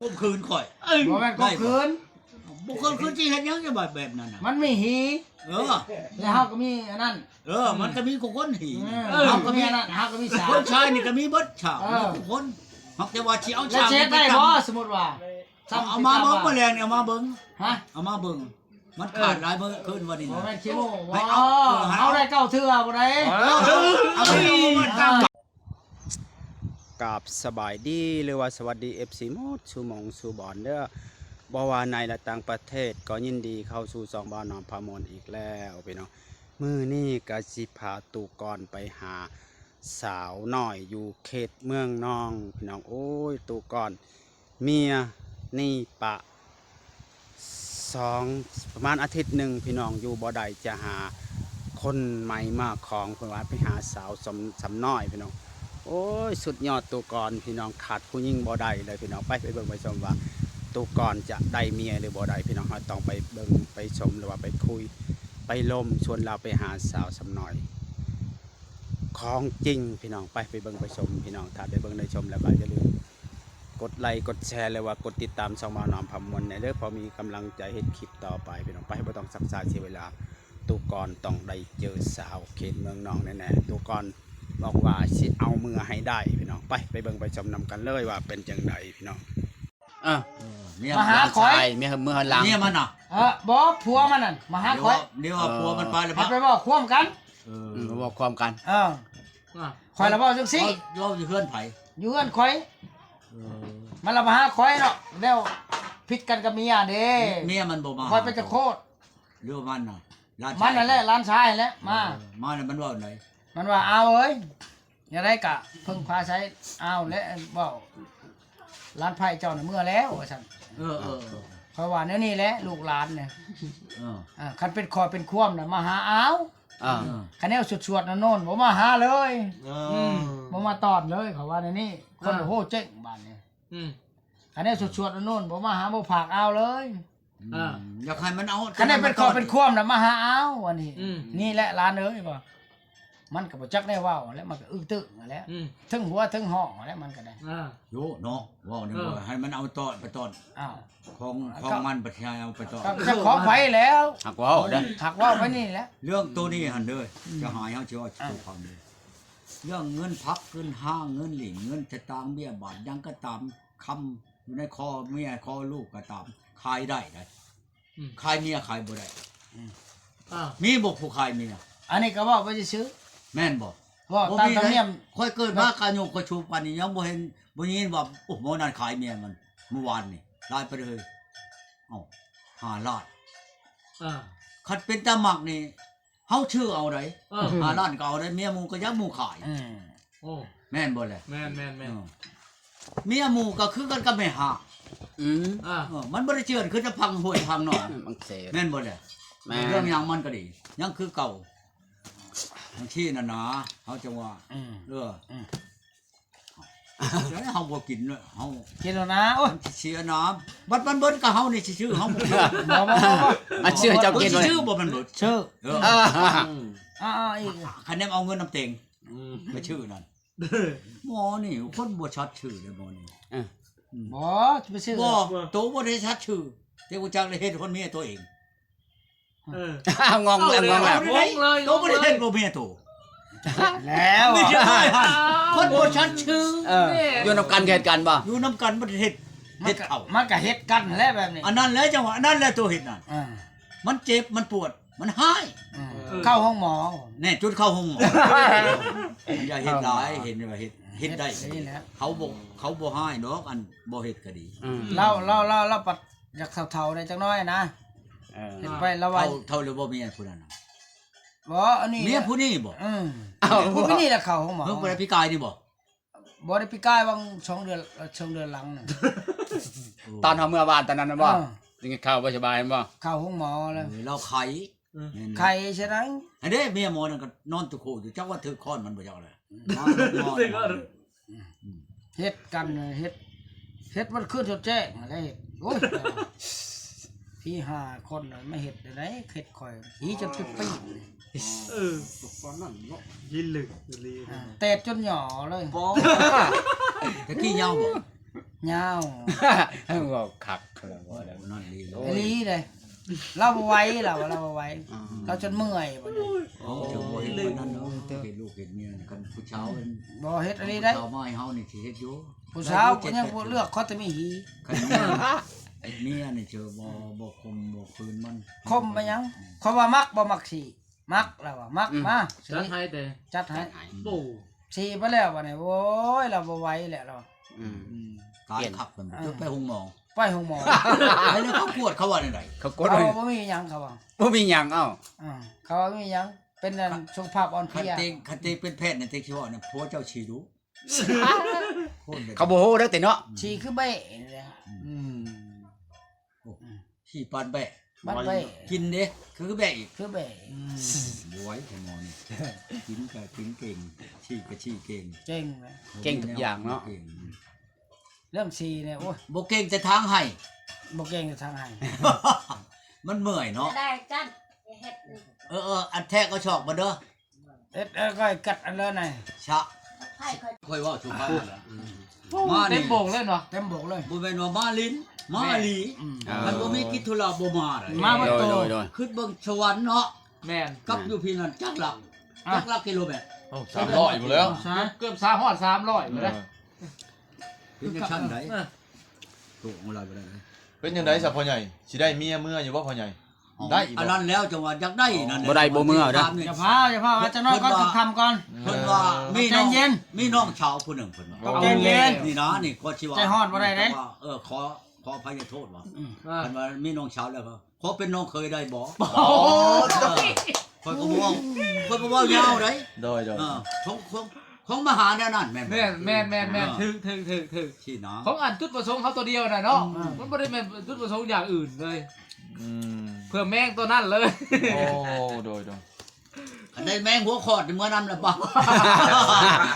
ຂົ່ມຂືນຂ້ອຍ ບໍ່ແມ່ນຂົ່ມຂືນ ບໍ່ຂົ່ມຂືນຊິເຮັດຫຍັງ ຈະບາດແບບນັ້ນນະ ມັນມີຫີ ເອີ ແລ້ວເຮົາກໍມີອັນນັ້ນ ເອີ ມັນກໍມີຄົນຫີ ເອີ ເຮົາກໍມີອັນນັ້ນ ເຮົາກໍມີສາ ຄົນຊາຍນີ້ກໍມີເບິດຊາ ເອີ ມີຄົນ ມັກແຕ່ວ່າຊິເອົາ ແລ້ວຊິເຮັດໄດ້ບໍ່ ສົມມຸດວ່າ ເອົາມາເບິ່ງ ມື້ແລງນີ້ເອົາມາເບິ່ງ ຮະ ເອົາມາເບິ່ງ ມັນຂາດຫຼາຍມື້ຄືນວ່ານີ້ ບໍ່ແມ່ນຂີ້ໂມ້ ເຮົາໄດ້ເກົ້າເທື່ອບໍ່ໄດ້ ເອົາໄປເອົາມາ ກາບສະບາຍດີ ຫຼືວ່າສະຫວັດດີ ເອັຟຊີ ໝົດສູ່ໝ່ອງສູ່ບ່ອນເດີ ບໍ່ວ່າໃນ ແລະ ຕ່າງປະເທດ ກໍຍິນດີເຂົ້າສູ່ຊ່ອງບ່າວໜອມພາມ່ວນອີກແລ້ວພີ່ນ້ອງ. ມື້ນີ້ກໍຊິພາຕູ້ກ່ອນໄປຫາສາວນ້ອຍຢູ່ເຂດເມືອງນອງ ພີ່ນ້ອງ. ໂອ້ຍ ຕູ້ກ່ອນ ເມຍໜີປະ ສອງ ປະມານອາທິດໜຶ່ງພີ່ນ້ອງ ຢູ່ບໍ່ໄດ້ ຈະຫາຄົນໃໝ່ມາຄອງ ເພິ່ນວ່າໄປຫາສາວຊຳ ຊຳນ້ອຍພີ່ນ້ອງ. ໂອ້ຍ ສຸດຍອດ ຕູ້ກ່ອນພີ່ນ້ອງ ຂາດຜູ້ຍິງບໍ່ໄດ້ເລີຍພີ່ນ້ອງ. ໄປ ໄປເບິ່ງໄປຊົມວ່າ ຕູ້ກ່ອນຈະໄດ້ເມຍຫຼືບໍ່ໄດ້ພີ່ນ້ອງ. ເຮົາຕ້ອງໄປເບິ່ງໄປຊົມ ຫຼືວ່າໄປຄຸຍໄປລົມ ຊວນລາວໄປຫາສາວຊຳນ້ອຍ ຂອງຈິງພີ່ນ້ອງ. ໄປ ໄປເບິ່ງໄປຊົມພີ່ນ້ອງ. ຖ້າໄດ້ເບິ່ງໄດ້ຊົມແລ້ວກໍຢ່າລືມ ກົດໄລກົດແຊ ຫຼືວ່າກົດຕິດຕາມຊ່ອງບ່າວໜອມພາມ່ວນແດ່ເດີ ເພື່ອມີກຳລັງໃຈເຮັດຄລິບຕໍ່ໄປພີ່ນ້ອງ. ໄປ ບໍ່ຕ້ອງຊັກຊ້າເສຍເວລາ ຕູ້ກ່ອນຕ້ອງໄດ້ເຈີສາວເຂດເມືອງນອງແນ່ໆ. ຕູ້ກ່ອນບອກວ່າຊິເອົາເມືອໃຫ້ໄດ້ພີ່ນ້ອງ. ໄປ ໄປເບິ່ງໄປຊົມນຳກັນເລີຍວ່າເປັນຈັ່ງໃດພີ່ນ້ອງ. ເອີ ເອີ ເມຍ ມາຫາຂ້ອຍ ເມຍເມືອຫຼັງ ເມຍມັນນະ ເອີ ບໍ່ ຜົວມັນນັ້ນມາຫາຂ້ອຍ ດຽວວ່າ ດຽວວ່າ ເອີ ຜົວມັນໄປແລ້ວ ໄປເວົ້າຄວາມກັນ ເອີ ອືມ ເວົ້າຄວາມກັນ ເອີ ອ່າ ຂ້ອຍລະເວົ້າຈັ່ງຊີ້ ເວົ້າຢູ່ເຮືອນໃຜ? ຢູ່ເຮືອນຂ້ອຍ ເອີ ມັນລະມາຫາຂ້ອຍເນາະ ແລ້ວຜິດກັນກັບເມຍເດ້ ເມຍມັນບໍ່ມາ ຂ້ອຍເປັນເຈົ້າໂຄດ ຫຼືວ່າມັນນະ ຫຼານຊາຍ ມັນນັ້ນແຫຼະ ຫຼານຊາຍແຫຼະ ມາ ເອີ ມາແລ້ວມັນເວົ້າແນວໃດ? ມັນວ່າ ອາວເອີຍ ແນວໃດກະເພິ່ງພາໃຊ້ ອາວ ແລະ ເວົ້າ ຫຼານໃພ້ເຈົ້ານະເມືອແລ້ວ ວ່າຊັ້ນ ເອີ ເອີ ເອີ ຂ້ອຍວ່າແນວນີ້ແຫຼະ ລູກຫຼານນະ ເອີ ອ່າ ຄັນເປັນຂໍ້ເປັນຄວາມນະ ມາຫາອາວ ອ່າ ຄັນແນວສວດໆນະໂນນ ບໍ່ມາຫາເລີຍ ເອີ ອືມ ບໍ່ມາຕ້ອນເລີຍ ເຂົາວ່າແນວນີ້ ຄົນ ອ່າ ໂຫເຈັງບາດນີ້ ອືມ ຄັນແນວສວດໆນະໂນນ ບໍ່ມາຫາ ບໍ່ພາກອາວເລີຍ ອ່າ ຢາກໃຫ້ມັນເອົາ ຄັນແນວເປັນຂໍ້ເປັນຄວາມນະ ມາຫາອາວ ອັນນີ້ ອືມ ນີ້ແຫຼະຫຼານເອີຍ ວ່າ ມັນກໍບໍ່ຈັກແນວເວົ້າແຫຼະ ມັນກໍອຶກຕຶກຫັ້ນແຫຼະ ອືມ ເທິງຫົວເທິງຮ້ອງຫັ້ນແຫຼະ ມັນກໍໄດ້ ອ່າ ໂຍເນາະ ເວົ້ານີ້ ເອີ ບໍ່ໃຫ້ມັນເອົາຕອນໄປຕອນ ອ້າວ ຂອງ ຂອງມັນໄປໃຫ້ເອົາໄປຕອນ ກໍຂອງໃຜແລ້ວ ຫາກເວົ້າເດີ ຫາກເວົ້າໄປນີ້ແຫຼະ ເລື່ອງໂຕນີ້ຫັ້ນເດີ ອືມ ຈະຫາຍເຮົາຊິເວົ້າສູ່ຟັງເດີ ເລື່ອງເງິນຜັກ ເງິນຫ້າງ ເງິນຫຼີ້ນ ເງິນສະຕາງ ເບ້ຍບາດ ຫຍັງກໍຕາມ ຄຳຢູ່ໃນຄໍເມຍຄໍລູກກໍຕາມ ຂາຍໄດ້ໃດ ອືມ ຂາຍເມຍຂາຍບໍ່ໄດ້ ອືມ ອ່າ ມີບໍ່ຜູ້ຂາຍເມຍ? ອັນນີ້ກໍເວົ້າໄປຊື່ໆ ແມ່ນບໍ່? ເວົ້າຕາມທຳນຽມ ຂ້ອຍເກີດມາກະອາຍຸຂ້ອຍຊູປານນີ້ ຍັງບໍ່ເຫັນ ບໍ່ຍິນວ່າ ໂອ້ ໝໍນັ້ນຂາຍເມຍມັນ ມື້ວານນີ້ ຫຼາຍປານໃດເຮີ້ຍ? ເອົ້າ ຫ້າລ້ານ ອ່າ ຄັນເປັນຕາມັກນີ້ ເຮົາຊື້ເອົາໃດ ເອີ ຫ້າລ້ານກໍເອົາໃດ ເມຍໝູ່ກໍຢາກໝູ່ຂາຍ ອືມ ໂອ້ ແມ່ນບໍ່ແຫຼະ? ແມ່ນໆໆ ເອີ ເມຍໝູ່ກໍຄືກັນກັບແມ່ຮ້າງ ອືມ ອ່າ ເອີ ມັນບໍ່ໄດ້ເຈື່ອນຄືຈະພັງຫ້ວຍພັງໜອງ ແມ່ນບໍ່ແຫຼະ? ແມ່ນ ເລື່ອງຫຍັງມັນກໍດີ ຍັງຄືເກົ່າ ຈັ່ງຊີ້ນັ້ນນາ ເຮົາຈັ່ງວ່າ ອືມ ເອີ ອືມ ຈະໃຫ້ເຮົາບໍ່ກິນເນາະ ເຮົາກິນແລ້ວນະ ໂອ້ຍ ມັນຊິເສຍນາ ບັດມັນເບິດກໍເຮົານີ້ຊິຊື້ ເຮົາບໍ່ກິນ ບໍ່ ບໍ່ ບໍ່ ບໍ່ ອັນຊື້ໃຫ້ເຈົ້າກິນ ເພິ່ນຊິຊື້ບໍ່ ມັນເບິດ ຊື້ ເອີ ອ່າ ອ່າ ອີກ ຄັນແນມເອົາເງິນນຳເຕັງ ອືມ ໄປຊື້ນັ້ນ ໝໍນີ້ຄົນບໍ່ສັດຊື່ເດ້ໝໍນີ້ ເອີ ອືມ ບໍ່ ຈະໄປຊື້ ບໍ່ ໂຕບໍ່ໄດ້ສັດຊື່ ແຕ່ຮູ້ຈັກໄດ້ເຮັດຄົນເມຍໂຕເອງ ເອີ ງົງແລ້ວ ງົງແລ້ວ ງົງເລີຍ ໂຕບໍ່ໄດ້ເຮັດບໍ່ເມຍໂຕ ແລ້ວ ຄົນບໍ່ສັດຊື່ ເອີ ຢູ່ນຳກັນເຮັດກັນບໍ່ ຢູ່ນຳກັນບໍ່ໄດ້ເຮັດ ເຮັດເຂົ້າ ມັນກະເຮັດກັນແຫຼະແບບນີ້ ອັນນັ້ນແຫຼະຈັງຫວະ ອັນນັ້ນແຫຼະໂຕເຮັດນັ້ນ ອ່າ ມັນເຈັບ ມັນປວດ ມັນຮ້າຍ ອືມ ເອີ ເຂົ້າໂຮງໝໍ ແນ່ ຈົນເຂົ້າໂຮງໝໍ ຢ່າເຮັດຫຼາຍ ເຮັດວ່າເຮັດ ເຮັດໄດ້ ເຮັດນີ້ແຫຼະ ເຂົາບໍ່ ເຂົາບໍ່ຮ້າຍດອກ ອັນບໍ່ເຮັດກໍດີ ອືມ ລາວ ລາວ ລາວ ລາວປັດ ຢາກເຖົ້າໆແດ່ຈັກໜ້ອຍນະ ເອີ ເຮັດໄປລະວ່າ ເຖົ້າ ເຖົ້າແລ້ວບໍ່ເມຍຜູ້ນັ້ນນະ ບໍ່ ອັນນີ້ ເມຍຜູ້ນີ້ບໍ່ ອືມ ເອົ້າ ຜູ້ນີ້ລະເຂົ້າໂຮງໝໍ ເພິ່ນບໍ່ໄດ້ປີກາຍນີ້ບໍ່ ບໍ່ໄດ້ປີກາຍ ຫວ່າງສອງເດືອນ ສອງເດືອນຫຼັງນັ້ນ ຕອນເຮົາເມື່ອວານຕອນນັ້ນນະບໍ່ ເອີ ຈຶ່ງເຂົ້າບໍ່ສະບາຍແມ່ນບໍ່ ເຂົ້າໂຮງໝໍແລ້ວ ເອີ ລາວໄຂ້ ອືມ ແມ່ນ ໄຂ້ຊະໄດ ອັນເດ້ ເມຍໝໍນັ້ນກໍນອນຕຸໂຄຢູ່ ຈັກວ່າຖືກຄ້ອນມັນບໍ່ຈັກແຫຼະ ມາ ເຮັດກັນ ເຮັດ ເຮັດໝົດຄືນຈົນແຈ້ງຫັ້ນແຫຼະ ເຮັດ ໂອ້ຍ ທີ່ຫ້າຄົນນັ້ນມາເຮັດໄດ້ ເຮັດຂ້ອຍ ຜີຈົນເປັນປີ ເອີ ຕອນນັ້ນເນາະ ຫີເລິກອີ່ຫຼີ ອ່າ ແຕດຈົນຫຍໍ້ເລີຍ ບໍ່ ແຕ່ກີ້ຍາວບໍ່? ຍາວ ເວົ້າຄັກແລ້ວ ເວົ້າແລ້ວ ນັ້ນດີເລີຍ ອີ່ຫຼີເດ້. ລາວບໍ່ໄຫວ ລາວວ່າລາວບໍ່ໄຫວ ອືມ ລາວຈົນເມື່ອຍບັດນີ້. ໂອ້ຍ ເຈົ້າບໍ່ເຮັດປານນັ້ນດອກ ເຮັດລູກເຮັດເມຍ ຄັນຜູ້ສາວ ບໍ່ເຮັດອີ່ຫຼີໄດ໋ ຜູ້ສາວມາໃຫ້ເຮົານີ້ຊິເຮັດຢູ່. ຜູ້ສາວກໍຍັງບໍ່ເລືອກ ຂໍແຕ່ມີຫີ ຄັນເມຍ ເມຍນີ້ເຈົ້າບໍ່ ບໍ່ຂົ່ມບໍ່ຂືນມັນ ຂົ່ມມາຫຍັງ? ອືມ ຂ້ອຍວ່າມັກບໍ່ມັກຊິ ມັກ ລາວວ່າມັກ ອືມ ມາ ຈັດໃຫ້ເດ້ ຈັດໃຫ້ ໂອ້ ຊິໄປແລ້ວບັດນີ້ ໂອ້ຍ ລາວບໍ່ໄຫວແລ້ວ ລາວ ອືມ ອືມ ຕາຍຄັກເພິ່ນ ເອີ ຈົນໄປໂຮງໝໍ ໄປໂຮງໝໍ ໃຫ້ເຂົາກວດ ເຂົາວ່າແນວໃດ? ເຂົາກວດ ເຂົາວ່າບໍ່ມີຫຍັງ ເຂົາວ່າ ບໍ່ມີຫຍັງ ເອົ້າ ອືມ ເຂົາວ່າມີຫຍັງ ເປັນອັນສຸຂະພາບອ່ອນເພຍ ຄັນເຕັງ ຄັນເຕັງເປັນແພດນີ້ ເຕັງຊິເວົ້ານຳຜົວເຈົ້າຊິດຸ ເຂົາບໍ່ຮູ້ເດີຕິເນາະ ອືມ ຊິຄືແບ້ນີ້ແຫຼະ ອືມ ອືມ ໂອ້ ອືມ ຂີ້ປານແບ້ ປານແບ້ ກິນເດ້ ຄືແບ້ອີກ ຄືແບ້ ອືມ ບໍ່ໄຫວແທ້ໝໍນີ້ ກິນກໍກິນເກັ່ງ ຂີ້ກໍຂີ້ເກັ່ງ ເກັ່ງນະ ເກັ່ງທຸກຢ່າງເນາະ ເກັ່ງ ເລື່ອງສີນີ້ ໂອ້ຍ ບໍ່ເກັ່ງແຕ່ທາງໄຫ້ ບໍ່ເກັ່ງແຕ່ທາງໄຫ້ ມັນເມື່ອຍເນາະ ໄດ້ຈັນ ເຮັດ ເອີໆ ອັນແທກເອົາຊອກມາເດີ ເຮັດ ເອີ ຂ້ອຍກັດອັນເລີນະ ຊະ ຂ້ອຍເວົ້າສູ່ຟັງນັ້ນແຫຼະ ອືມ ມານີ້ ເຕັມໂບກເລີຍເນາະ ເຕັມໂບກເລີຍ ບໍ່ແມ່ນວ່າມາຫຼິ້ນ ມາອີ່ຫຼີ ອືມ ຄັນບໍ່ມີກິດທຸລະບໍ່ມາໃດ໋ ມາບໍ່ໂຕ ໂດຍໆໆ ຄິດເບິ່ງສະຫວັນເນາະ ແມ່ນ ກັບຢູ່ພີ້ນັ້ນຈັກຫຼັກ ອ່ະ ຈັກຫຼັກກິໂລແມັດ ໂອ້ ສາມຮ້ອຍພຸ້ນແລ້ວ ເກືອບ ເກືອບສາມຮ້ອຍ ສາມຮ້ອຍພຸ້ນແຫຼະ ເອີ ເປັນຈັ່ງຊັ້ນໃດ ເອີ ໂຕຂອງລາວບໍ່ໄດ້ໃດ ເປັນຈັ່ງໃດຊະພໍ່ໃຫຍ່ ຊິໄດ້ເມຍເມືອຢູ່ບໍ່ພໍ່ໃຫຍ່? ໄດ້ ອັນນັ້ນແລ້ວ ຈັ່ງວ່າຢາກໄດ້ນັ້ນ ບໍ່ໄດ້ບໍ່ເມືອເດີ ຢ່າພາ ຢ່າພາ ວ່າຈະນອນກ່ອນ ເພິ່ນວ່າ ຄ່ຳໆກ່ອນ ເອີ ເພິ່ນວ່າມີນ້ອງ ໃຈເຢັນ ມີນ້ອງສາວຜູ້ໜຶ່ງ ເພິ່ນວ່າ ຕ້ອງໃຈເຢັນ ນີ້ນະ ນີ້ກໍຊິວ່າ ໃຈຮ້ອນບໍ່ໄດ້ເດ້ ເອີ ຂໍ ຂໍອະໄພໂທດວ່າ ອືມ ເພິ່ນວ່າມີນ້ອງສາວແລ້ວ ຂໍເປັນນ້ອງເຂີຍໄດ້ບໍ່? ໂອ້ ເອີ ຂ້ອຍກໍບໍ່ເວົ້າ ຂ້ອຍບໍ່ເວົ້າຍາວໃດ ໂດຍໆ ເອີ ຂອງ ຂອງ ຂອງມະຫາແນວນັ້ນແມ່ນບໍ່? ແມ່ນໆໆໆ ເອີ ຖືກໆໆ ຊີ້ນະ ຂອງອັນຈຸດປະສົງເຮົາຕົວດຽວນະເນາະ ອືມ ມັນບໍ່ໄດ້ແມ່ນຈຸດປະສົງຢ່າງອື່ນເລີຍ ອືມ ເພື່ອແມງຕົວນັ້ນເລີຍ ໂອ້ ໂດຍໆ ຄັນໄດ້ແມງຫົວຂອດນີ້ເມືອນຳແລ້ວບໍ່?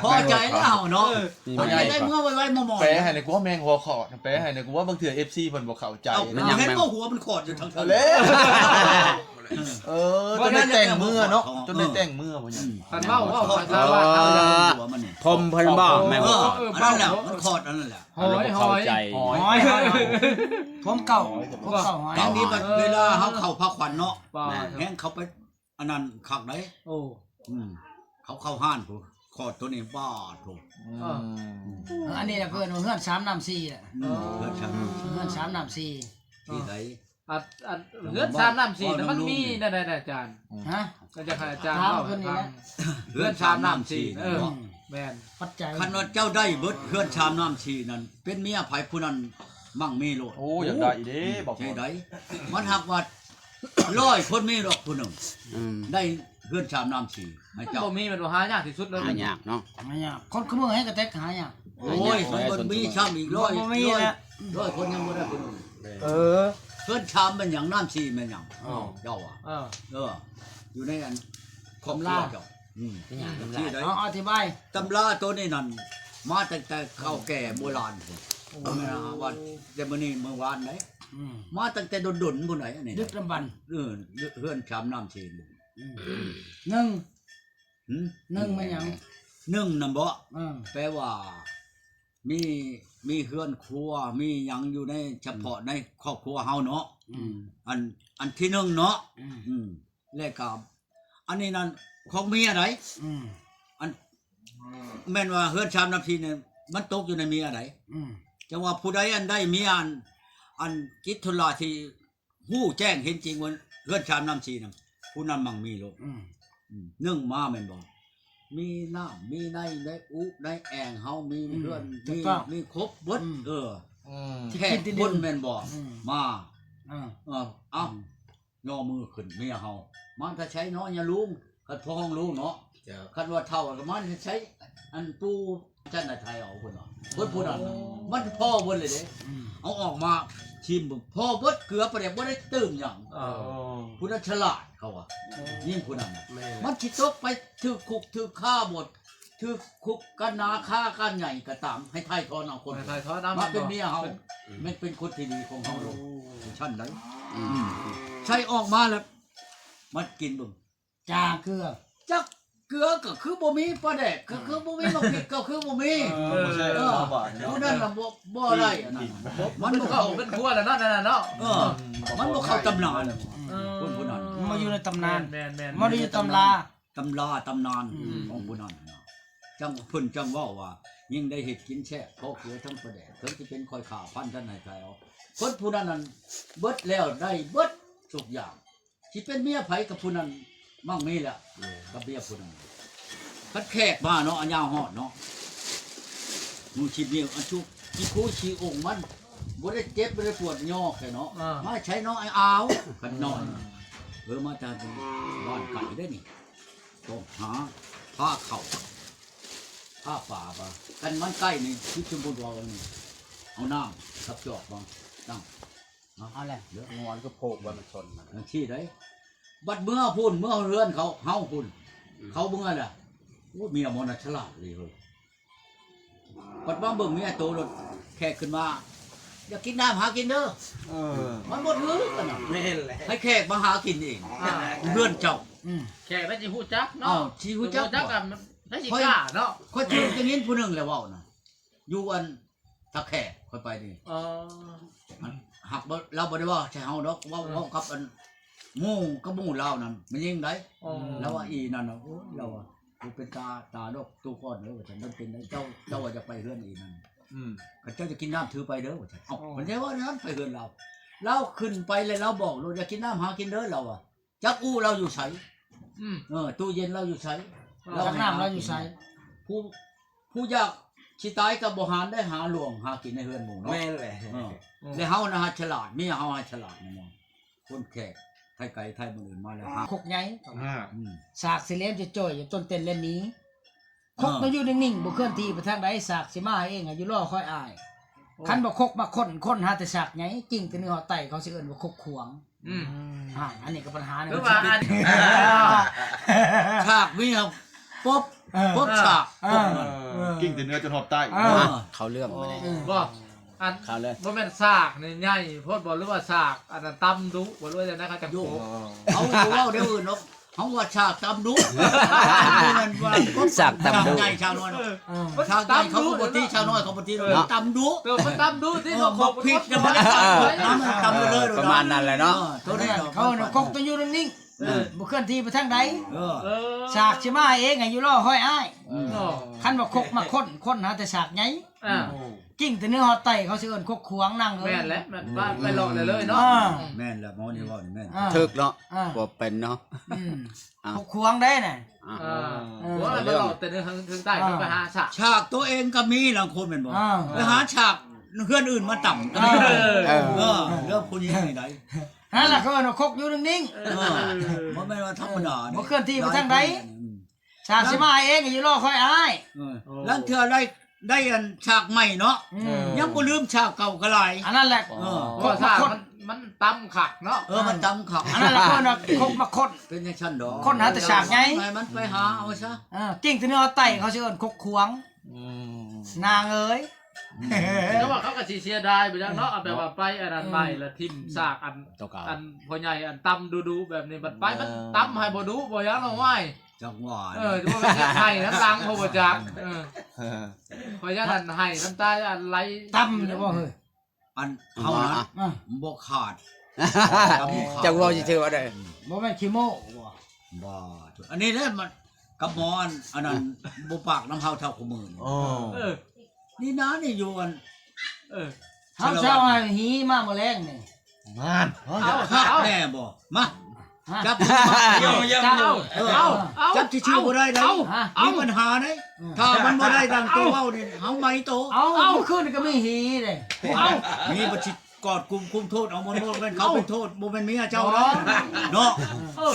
ພໍໃຈແລ້ວເຮົາເນາະ ເອີ ຄັນໄດ້ເມືອໄວໆ ໝໍໆ ແປໃຫ້ແດ່ ກູວ່າແມງຫົວຂອດ ແປໃຫ້ແດ່ ກູວ່າບາງເທື່ອເອັຟຊີເພິ່ນບໍ່ເຂົ້າໃຈ ເອົາ ແມ່ນຫຍັງ ເຫັນບໍ່ ຫົວມັນຂອດຢູ່ທາງເທິງ ເອົາແລ້ວ ເອີ ຈົນໄດ້ແຕ່ງເມືອເນາະ ເອີ ຈົນໄດ້ແຕ່ງເມືອບໍ່ຫຍັງ ຄັນເວົ້າ ເວົ້າພາສາບ້ານເຮົາ ເອີ ຜົມເພິ່ນບໍ່ ແມ່ນບໍ່ ເອີ ເອີ ອັນນັ້ນແຫຼະ ມັນຂອດອັນນັ້ນແຫຼະ ຫອຍ ຫອຍ ຫອຍ ຜົມເກົ່າ ຜົມເກົ່າຫອຍ ອັນນີ້ບັດເວລາເຮົາເຂົ້າພາຂວັນເນາະ ແມ່ນ ແຮງເຂົ້າໄປ ອັນນັ້ນຄັກໃດ ໂອ້ ອືມ ເຂົາເຂົ້າຮ້ານພຸ້ນ ຂອດໂຕນີ້ບາດໂທ້ ອືມ ເອີ ອັນນີ້ລະເພິ່ນວ່າເຮືອນສາມນ້ຳສີ່ແຫຼະ ອືມ ເຮືອນສາມນ້ຳສີ່ ເຮືອນສາມນ້ຳສີ່ ທີ່ໃດ ອັນ ອັນ ເຮືອນສາມນ້ຳສີ່ນັ້ນມັນມີແນວໃດອາຈານ? ຮະ ກໍຢາກໃຫ້ອາຈານເລົ່າໃຫ້ຟັງ ເຮືອນສາມນ້ຳສີ່ ເອີ ເນາະ ແມ່ນ ປັດໄຈ ຄັນວ່າເຈົ້າໄດ້ເບິດເຮືອນສາມນ້ຳສີ່ນັ້ນ ເປັນເມຍໃຜຜູ້ນັ້ນມັ່ງມີໂລດ ໂອ້ ຢາກໄດ້ເດ້ ບໍ່ ໃຊ່ໃດ ມັນຫາກວ່າ ຮ້ອຍຄົນມີດອກຜູ້ໜຶ່ງ ອືມ ໄດ້ເຮືອນສາມນ້ຳສີ່ໃຫ້ເຈົ້າ ມັນບໍ່ມີ ມັນບໍ່ຫາຍາກທີ່ສຸດເລີຍ ຫາຍາກເນາະ ຫາຍາກ ຄົນຄືມື້ໃຫ້ກະແຕັກຫາຍາກ ໂອ້ຍ ມັນບໍ່ມີຊ້ຳອີກ ຮ້ອຍ ບໍ່ມີແລ້ວ ຮ້ອຍຄົນຍັງບໍ່ໄດ້ຄົນໜຶ່ງ ເອີ ເຮືອນສາມແມ່ນຫຍັງ ນ້ຳສີ່ແມ່ນຫຍັງ ເຈົ້າວ່າ ເອີ ເອີ ຢູ່ໃນອັນຄອບຄົວເຈົ້າ ອືມ ເອົາອະທິບາຍ ຕຳລາໂຕນີ້ນັ້ນ ມາຕັ້ງແຕ່ເກົ່າແກ່ໂບລານພຸ້ນ ບໍ່ແມ່ນວ່າແຕ່ມື້ນີ້ມື້ວານໃດ ອືມ ມາຕັ້ງແຕ່ດົນໆພຸ້ນໃດ ອັນນີ້ດຶກດຳບັນ ເອີ ເຮືອນສາມນ້ຳສີ່ ອືມ ໜຶ່ງ ຫືມ ໜຶ່ງແມ່ນຫຍັງ? ໜຶ່ງນະເບາະ ເອີ ແປວ່າ ມີ ມີເຮືອນຄົວ ມີຫຍັງຢູ່ໃນສະເພາະໃນຄອບຄົວເຮົາເນາະ ອືມ ອັນ ອັນທີໜຶ່ງເນາະ ອືມ ອືມ ແລ້ວກໍ ອັນນີ້ນັ້ນຂອງເມຍໃດ ອືມ ອັນ ແມ່ນວ່າເຮືອນສາມນ້ຳສີ່ນີ້ ມັນຕົກຢູ່ໃນເມຍໃດ ອືມ ຈັ່ງວ່າຜູ້ໃດອັນໃດເມຍອັນ ອັນກິດທຸລາທີ່ ຮູ້ແຈ້ງເຫັນຈິງວ່າເຮືອນສາມນ້ຳສີ່ນະ ຜູ້ນັ້ນມັ່ງມີໂລດ ອືມ ອືມ ໜຶ່ງມາແມ່ນບໍ່ ມີນ້ຳມີໃນ ໃນອຸໃນແອ່ງເຮົາ ມີ ອືມ ເຮືອນ ຖືກຕ້ອງ ມີ ມີຄົບເບິດ ອືມ ເອີ ອືມ ແຂກຄົນແມ່ນບໍ່ ອືມ ມາ ເອີ ເອີ ເອົ້າ ອືມ ຍໍມືຂຶ້ນເມຍເຮົາ ມາແຕ່ໃສເນາະຍາລຸງ ຄັນພໍ່ຮ້ອງລູກເນາະ ເຈົ້າ ຄັນວ່າເຖົ້າກໍມາໃຊ້ອັນປູ່ຈັນນະໄທເອົາພຸ້ນເນາະ ເພິ່ນຜູ້ນັ້ນ ມັນພໍເບິດເລີຍເດ້ ອືມ ເອົາອອກມາຊິມເບິ່ງ ພໍເບິດເກືອປາແດກ ບໍ່ໄດ້ຕື່ມຫຍັງ ເອີ ຜູ້ນັ້ນສະຫຼາດເຂົາວ່າ ເອີ ຍິງຜູ້ນັ້ນ ແມ່ນ ມັນຊິຕົກໄປຖືກຄຸກຖືກຄາບໍ່ ຖືກຄຸກກັນໜາຄາກັນໃຫຍ່ກໍຕາມ ໃຫ້ຖ່າຍທອດເອົາຄົນ ໃຫ້ຖ່າຍທອດເອົາ ມາເປັນເມຍເຮົາ ອືມ ແມ່ນເປັນຄົນທີ່ດີຂອງເຮົາໂລດ ໂອ້ ຊັ້ນໃດ ອືມ ອືມ ໃຊ້ອອກມາແລ້ວ ມັນກິນເບິ່ງ ຈາເກືອ ຈັກ ເກືອກໍຄືບໍ່ມີ ປາແດກກໍຄືບໍ່ມີ ໝາກພິກກໍຄືບໍ່ມີ ເອີ ບໍ່ໃຊ່ ເອີ ລຳບາກເນາະ ຜູ້ນັ້ນລະບໍ່ ບໍ່ໄດ້ອັນນັ້ນ ມັນບໍ່ເຂົ້າເປັນຄົວແລ້ວເນາະ ນັ້ນນະເນາະ ເອີ ມັນບໍ່ເຂົ້າຕຳນານ ເອີ ຄົນຜູ້ນັ້ນ ມາຢູ່ໃນຕຳນານ ແມ່ນໆໆ ມາຢູ່ຕຳລາ ຕຳລາຕຳນານ ອືມ ຂອງຜູ້ນັ້ນນະ ຈັ່ງ ເພິ່ນຈັ່ງເວົ້າວ່າ ຍິ່ງໄດ້ເຮັດກິນແຊບ ພໍເກືອທັງປາແດກ ເຖິງຊິເປັນຂ້ອຍຂ້າພັນທ່ານໃຫ້ໄປເອົາ ຄົນຜູ້ນັ້ນນັ້ນເບິດແລ້ວ ໄດ້ເບິດທຸກຢ່າງ ຊິເປັນເມຍໃຜກັບຜູ້ນັ້ນມັກມີແຫຼະ ແມ່ນ ກັບເມຍຜູ້ນັ້ນ ຄັນແຂກມາເນາະ ອັນຍາວຮອດເນາະ ມືຊິບນິ້ວ ອັນຊຸກຊິຄູຊິອົງມັນ ບໍ່ໄດ້ເຈັບ ບໍ່ໄດ້ປວດຍໍແຄ່ເນາະ ອ່າ ມາໃຊ້ເນາະ ໄອ້ອາວ ຄັນນອນ ອ່າ ເອີ ມາຈາກບ້ານໄກເດ້ນີ້ ຕ້ອງຫາ ພາເຂົ້າ ພາປາ ວ່າ ຄັນມັນໃກ້ນີ້ ຄືສົມມຸດວ່າ ເອົານ້ຳກັບຈອກມາຕັ້ງ ເອົາແຫຼະ ເດີ ງອນກໍໂພກວ່າມັນຊົນມັນ ຈັ່ງຊີ້ໄດ໋ ບັດເມືອພຸ້ນ ເມືອເຮືອນເຂົາ ເຮົາພຸ້ນ ອືມ ເຂົາເມືອແຫຼະ ໂອ້ ເມຍໝໍນະສະຫຼາດເລີຍເຮີ້ຍ ບັດມາເບິ່ງເມຍໂຕໂລດ ແຂກຂຶ້ນມາ ຢາກກິນນ້ຳຫາກິນເດີ ເອີ ມັນບໍ່ຖືກກັນນະ ແມ່ນແຫຼະ ໃຫ້ແຂກມາຫາກິນເອງ ອ່າ ເຮືອນເຈົ້າ ອືມ ແຂກໄດ້ຊິຮູ້ຈັກເນາະ ເອົາ ຊິຮູ້ຈັກ ຮູ້ຈັກ ບໍ່ ກັນໄດ້ຊິກ້າເນາະ ຂ້ອຍ ຂ້ອຍໄດ້ຍິນຜູ້ໜຶ່ງແຫຼະເວົ້ານະ ຢູ່ອັນ ຖ້າແຂກຂ້ອຍໄປນີ້ ອໍ ອັນ ຫາກບໍ່ ລາວບໍ່ໄດ້ເວົ້າໃສ່ເຮົາດອກ ເວົ້າ ເອີ ເວົ້າກັບອັນ ໝູ່ກັບໝູ່ລາວນັ້ນ ແມ່ນຍິງໃດ໋ ອໍ ລາວວ່າອີນັ້ນນະ ໂອ້ຍ ລາວວ່າ ບໍ່ເປັນຕາ ຕາດອກ ໂຕກ່ອນເດີ ວ່າຊັ້ນ ມັນເປັນ ເຈົ້າ ເຈົ້າວ່າຈະໄປເຮືອນອີນັ້ນ ອືມ ຄັນເຈົ້າຈະກິນນ້ຳຖືໄປເດີ ວ່າຊັ້ນ ເອົ້າ ອໍ ເພິ່ນໄດ້ເວົ້າແນວນັ້ນ ໄປເຮືອນລາວ ລາວຂຶ້ນໄປແລ້ວລາວບອກໂລດ ຢາກກິນນ້ຳຫາກິນເດີ ລາວວ່າ ຈັກອູ່ລາວຢູ່ໃສ ອືມ ເອີ ຕູ້ເຢັນລາວຢູ່ໃສ ອໍ ລາວ ຈັກນ້ຳລາວຢູ່ໃສ ຜູ້ ຜູ້ຢາກຊິຕາຍກໍບໍ່ຫານໄດ້ ຫາຫຼວງຫາກິນໃນເຮືອນໝູ່ເນາະ ແມ່ນແຫຼະ ເອີ ອືມ ແລະເຮົານະຫັດສະຫຼາດ ເມຍເຮົາຫັດສະຫຼາດແມ່ນບໍ່ ຄົນແຂກໄທໄກໄທໝູ່ອື່ນມາແລ້ວຫາ ຄົກໃຫຍ່ ອືມ ສາກຊິແຫຼມຈະຈ່ອຍ ຈົນເຕັ້ນແລ່ນໜີ ຄົກ ເອີ ມາຢູ່ນິ່ງໆ ບໍ່ເຄື່ອນທີ່ໄປທາງໃດ ສາກຊິມາໃຫ້ເອງ ໃຫ້ຢູ່ລໍຄອຍອ້າຍ ໂອ້ ຄັນບໍ່ຄົກມາຄົ້ນ ຄົ້ນຫາແຕ່ສາກໃຫຍ່ ຈິ້ງແຕ່ເໜືອຮອດໃຕ້ ເຂົາຊິເອີ້ນວ່າຄົກຂວາງ ອືມ ອ່າ ອັນນີ້ກໍປັນຫາ ຄືວ່າອັນ ສາກມີ ປົບ ເອີ ປົບສາກ ເອີ ປົບ ເອີ ກິ້ງແຕ່ເໜືອຈົນຮອດໃຕ້ ເອີ ເຂົ້າເລື່ອງ ໂອ້ ບັດນີ້ ບໍ່ ອັນ ເຂົ້າເລີຍ ບໍ່ແມ່ນສາກນີ້ໃຫຍ່ໂພດບໍ່ ຫຼືວ່າສາກອັນນັ້ນຕ່ຳດຸບໍ່ ຫຼືວ່າຈັ່ງໃດ ເຂົາຈັກໂພດ ເຮົາບໍ່ເວົ້າແນວອື່ນດອກ ເຮົາວ່າສາກຕ່ຳດຸ ສາກຕ່ຳດຸ ສາກໃຫຍ່ສາກນ້ອຍ ເອີ ສາກໃຫຍ່ເຂົາກໍບໍ່ຕິ ສາກນ້ອຍເຂົາບໍ່ຕິ ເອີ ຕ່ຳດຸ ເອີ ມັນຕ່ຳດຸຕິ ເອີ ເນາະ ໝາກພິກນະ ມັນຕ່ຳໄປເລີຍ ເອີ ປະມານນັ້ນແຫຼະເນາະ ເອີ ໂຕນີ້ເນາະ ເຂົາເອີ້ນວ່າຄົກຕ້ອງຢູ່ນິ່ງໆ ເອີ ບໍ່ເຄື່ອນທີ່ໄປທາງໃດ ເອີ ເອີ ສາກຊິມາເອງ ໃຫ້ຢູ່ລໍຄອຍອ້າຍ ເອີ ເນາະ ຄັນວ່າຄົກມາຄົ້ນ ຄົ້ນຫາແຕ່ສາກໃຫຍ່ ອ່າ ກິ້ງແຕ່ເໜືອຮອດໃຕ້ ເຂົາຊິເອີ້ນຄົກຂວາງນາງເອີຍ ແມ່ນແຫຼະ ມັນວ່າໄປເລາະເລີຍເນາະ ເອີ ອືມ ແມ່ນແຫຼະ ໝໍນີ້ເວົ້ານີ້ແມ່ນ ອ່າ ຖືກເນາະ ອ່າ ບໍ່ເປັນເນາະ ອືມ ອ່າ ຄົກຂວາງໄດ໋ນະ ອ່າ ເອີ ໂອ້ຍ ມາເລາະແຕ່ເທິງ ເທິງໃຕ້ ອ່າ ໄປຫາສາກ ສາກຕົວເອງກໍມີລາງຄົນແມ່ນບໍ່ ອ່າ ໄປຫາສາກເຮືອນອື່ນມາຕ່ຳກໍມີ ເອີ ເອີ ເອີ ເລື່ອງຜູ້ຍິງນີ້ໄດ໋ ຫັ້ນລະ ເຂົາເອີ້ນວ່າຄົກຢູ່ນິ່ງໆ ເອີ ບໍ່ແມ່ນວ່າທຳມະດາ ບໍ່ເຄື່ອນທີ່ໄປທາງໃດ ອືມ ສາກຊິມາເອງ ຢູ່ລໍຄອຍອ້າຍ ເອີ ໂອ້ ລາງເທື່ອໄດ້ ໄດ້ອັນສາກໃໝ່ເນາະ ອືມ ຍັງບໍ່ລືມສາກເກົ່າກໍຫຼາຍ ອັນນັ້ນແຫຼະ ເອີ ຄົກມາຄົ້ນ ມັນ ມັນຕ່ຳຄັກເນາະ ເອີ ມັນຕ່ຳຄັກ ອັນນັ້ນລະເພິ່ນວ່າຄົກມາຄົ້ນ ເປັນຈັ່ງຊັ້ນດອກ ຄົ້ນຫາແຕ່ສາກໃຫຍ່ ໃຫ້ມັນໄປຫາເອົາຊະ ເອີ ກິ້ງແຕ່ເໜືອຮອດໃຕ້ ເຂົາຊິເອີ້ນຄົກຂວາງ ອືມ ນາງເອີຍ ອືມ ແຕ່ວ່າເຂົາກໍຊິເສຍດາຍໄປຈັກເນາະ ເອົາແບບວ່າໄປອັນນັ້ນ ເອີ ໃໝ່ລະຖິ້ມສາກອັນ ອັນພໍ່ໃຫຍ່ອັນຕ່ຳດຸໆແບບນີ້ ບັດໄປມັນ ເອີ ຕ່ຳໃຫ້ບໍ່ດຸບໍ່ຫຍັງເນາະ ວ້າຍ ຈັກວ່າ ເອີ ບໍ່ແມ່ນໃຫ້ນຳຫຼັງເຂົາບໍ່ຈັກ ເອີ ເອີ ເພາະຍານັ້ນໃຫ້ນ້ຳຕາໄຫຼ ຕ່ຳຢູ່ບໍ່ເຮີ້ຍ ອັນເຮົານະ ອ່ະ ບໍ່ຂາດ ຈະເວົ້າຊິຖືວ່າໃດ ອືມ ບໍ່ແມ່ນຂີ້ໂມ້ບໍ່ ບໍ່ ອັນນີ້ແຫຼະມັນ ກັບໝໍອັນ ອັນນັ້ນ ບໍ່ປາກນຳເຮົາເທົ່າຄູ່ມື້ນີ້ ໂອ້ ເອີ ນີ້ນະ ນີ້ຢູ່ອັນ ເອີ ເຮົາເຊົ້າໃຫ້ຫີມາມື້ແລງນີ້ ນັ້ນ ເອົາ ຄັກແນ່ບໍ່ ມາ ຮະ ຈັບ ເອົາ ເອົາ ເອີ ເອົາ ເອົາ ຈັບຊື່ໆບໍ່ໄດ້ໃດ ເອົາ ມີບັນຫາໃດ ເອີ ຖ້າມັນບໍ່ໄດ້ດັ່ງໂຕເວົ້ານີ້ ເຮົາໄໝໂຕ ເອົາ ເອົາ ມື້ຄືນນີ້ກໍມີຫີເດ້ ເອົາ ມີບັດຊິກອດກຸ່ມຄຸມໂທດ ເອົາ ບໍ່ແມ່ນເຂົາເປັນໂທດ ບໍ່ແມ່ນເມຍເຈົ້າເນາະ ເນາະ ເອີ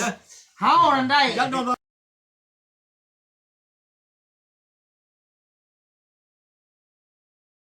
ເຮົານັ້ນໄດ້ ຈັກໂດນ